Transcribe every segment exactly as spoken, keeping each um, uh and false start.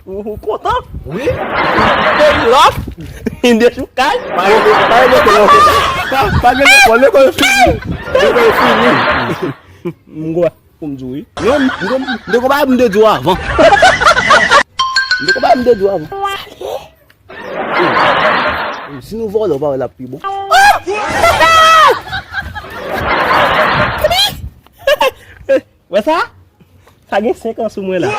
Ou, ou kontan? Wi. Peyi lòf. Dechoukay. Pa gen lekòl, pa, pa gen lekòl, lekòl fini. Lekòl fini. M gwa pou m di w wi. Non, m, m, m te konn pa m te di w avan. M te konn pa m te di w avan. Si nou vòlè, ou pa wè l ap pi bon. Wè sa? Sa gen senk an sou mwen la.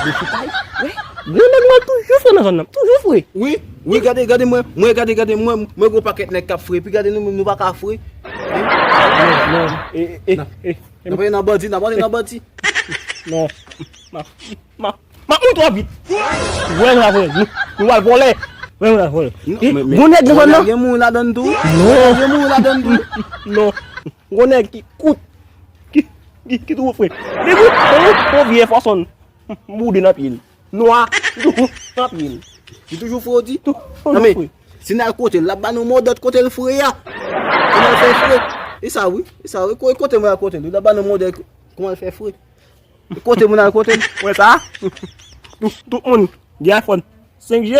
Dechoukay. Wi. Granmèt mwen toujou fre nan zòn nan. Toujou fre. Wi, wi, gade, gade mwen. Mwen, gade, gade mwen. Mwen gon pakèt nèg k ap fre. Epi gade nou menm, nou pa ka fre. Non, non. E, e, e, e. N ap nan bandi, n ap nan bandi. Non. M ap, m ap, m ap monte twò vit. Wè, nou la vòlè. Nou, nou al vòlè. Wè, nou la vòlè. Non, e, men, men, gon nèg nan zòn nan. Gen moun ladann tou. Non. Gen moun ladann tou. Non. Gon nèg ki kout. Ki, ki, ki twò fre. Li di, bon, bon, vye fòsòn. Boude nan pye l. Nwa. Li toujou nan pye l. Li toujou fre, ou di? Toujou fre. Non, men, si n al kote l, l ap ba nou modèl kote l fre a. Kòman l fè fre? E sa, wi. E sa, wi. Ko-, kote mwen al kote l, l ap ba nou modèl kòman l fè fre. Kote moun al kote l. Wè sa? Tout, tout moun gen iPhone. Senk G.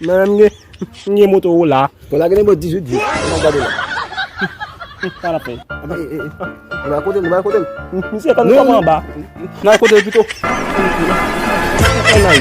Mwen menm gen, m gen Motorola. Bon, la gen nenpòt dizuit G. Ann gade la. Sa l ap fè? Anba, e, e, e. Anba kote l, anba kote l. Misye fè nou kanpe anba. N al kote l pito. Ann al.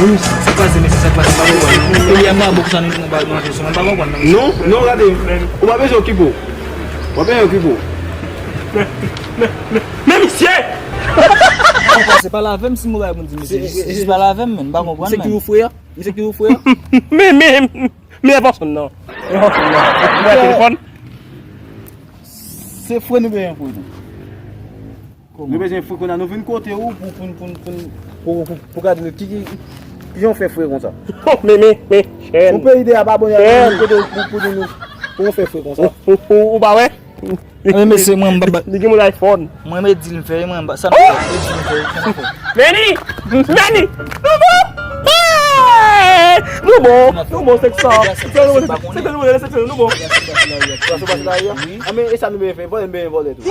Sa k pase, mesye, sa k pase, pa konprann. Peyi a mabòk sa nou nan ba manje sou, pa konprann, non. Non, non, gade, ou pa bezwen okipe w. Ou pa bezwen okipe w. Men misye! Ou panse pale avè m si m bay moun di misye, jis, jis pale avè m, men, m pa konprann, men. Misye ki ou frè a? Misye ki ou frè a? Men, men, men, men, pèsonn nan. Men pèsonn nan. Ou wè telefòn? Se fre nou bezwen pou nou. Nou bezwen fre kounye a, nou vin kote ou pou, pou, pou, pou, pou, pou, pou gade nou ki, ki, ki jan w fè fre konsa. Men, men, men, chèn. Ou peyi de a pa bon, chèn. Kote ou pou, pou, pou nou, pou nou fè fre konsa. Ou, ou, ou, ou pa wè? Men mesye, mwen, m pa, li gen moun iPhone. Mwen, men di l m fè, mwen, m pa, sa m fè, men di l m fè, sa m fè. Vini! Vini! Nou bon! Hey! Nou bon! Nou bon, sèk san. Sèk san, nou bon, sèk san, nou bon. Pase, pase la, wi. A, men, e sa nou bezwen fè? Vòlè, nou bezwen vòlè tou.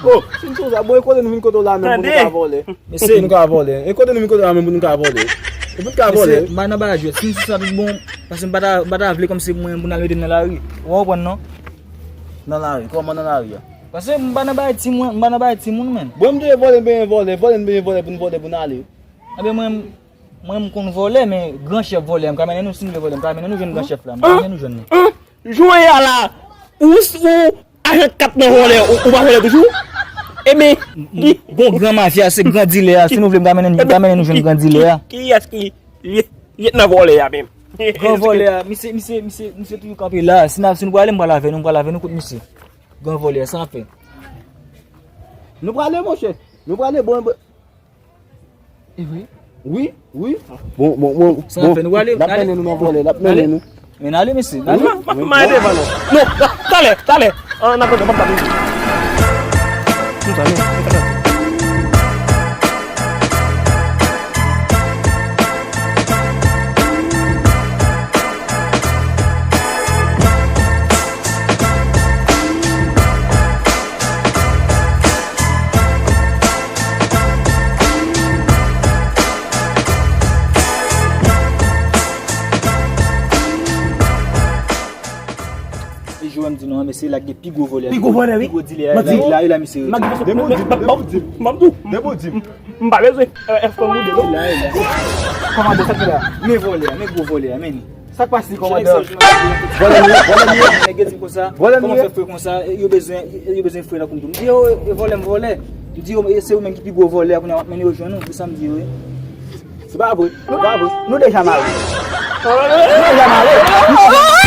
Oh! Si n sou sa, bon, e kote nou vin kote w la menm pou nou ka vòlè? Mesye, nou ka vòlè. E kote nou vin kote w la menm pou nou ka vòlè? E pou nou ka vòlè? Mesye, m pa nan bagay jwèt. Si n sou sa tout bon, paske m pa ta, m pa ta vle kòmsi mwen pou n al mete m nan lari. Ou konprann, non? Nan lari? Kòman nan lari a? Paske m pa nan bagay timoun, m pa nan bagay timoun, menn. Bon, m te vòlè, m benyen vòlè, vòlè, m benyen vòlè pou n vòlè, pou n ale. Anben, mwen, mwen, m konn vòlè, men gran chèf vòlè a, m ka mennen nou, si nou vle vòlè, m ka mennen nou jwenn gran chèf la, m ka mennen nou jwenn li. An? Jounen a la, ou, ou ajan kat nan vòlè, ou, ou pa vòlè toujou? Ebyen, ki, gon gran mafya, se gran dilè a, si nou vle, m ka mennen, m ka mennen nou jwenn gran dilè a. Kiyès ki, lyetnan vòlè a menm? Gran vòlè a, misye, misye, misye, misye toujou kanpe la. Si n a, si nou prale, m pral avè nou, m pral avè nou kot misye. Gran vòlè a, sa n ap fè? Nou prale, monchè. Nou prale, bon, bon. E vre? Wi, wi. Bon, bon, bon. Sa n ap fè, nou prale? L ap mennen nou nan vòlè, l ap mennen nou. Men n ale, mesye, n ale. M ap, m ap, m ap devan nou. Non, talè, talè. An, n ap pran, m ap pale. Konsa, non, konsa. E jwè m di nou an, mesye, la gen pi gwo vòlè. Pi gwo vòlè, wi. Pi gwo dilè a, la, la, la, misye. Depi w di m, depi w di m. Depi w di m. M pa bezwen, eh, eh, fò m goude, non. Kòmandan, sa k la? Men vòlè a, men gwo vòlè a, men li. Sa k pase, kòmandan? Vòlè nou ye, vòlè nou ye. Nèg yo di m konsa, vòlè nou ye. Kòman fè fre konsa? Yo bezwen, yo bezwen fre nan koum tou. M di yo, e vòlè m vòlè. M di yo, e se ou menm ki pi gwo vòlè a, kounye a w ap mennen yo jwenn ou. Se sa m di yo, wi. Se pa vre, se pa vre. Nou deja mare. Nou deja mare.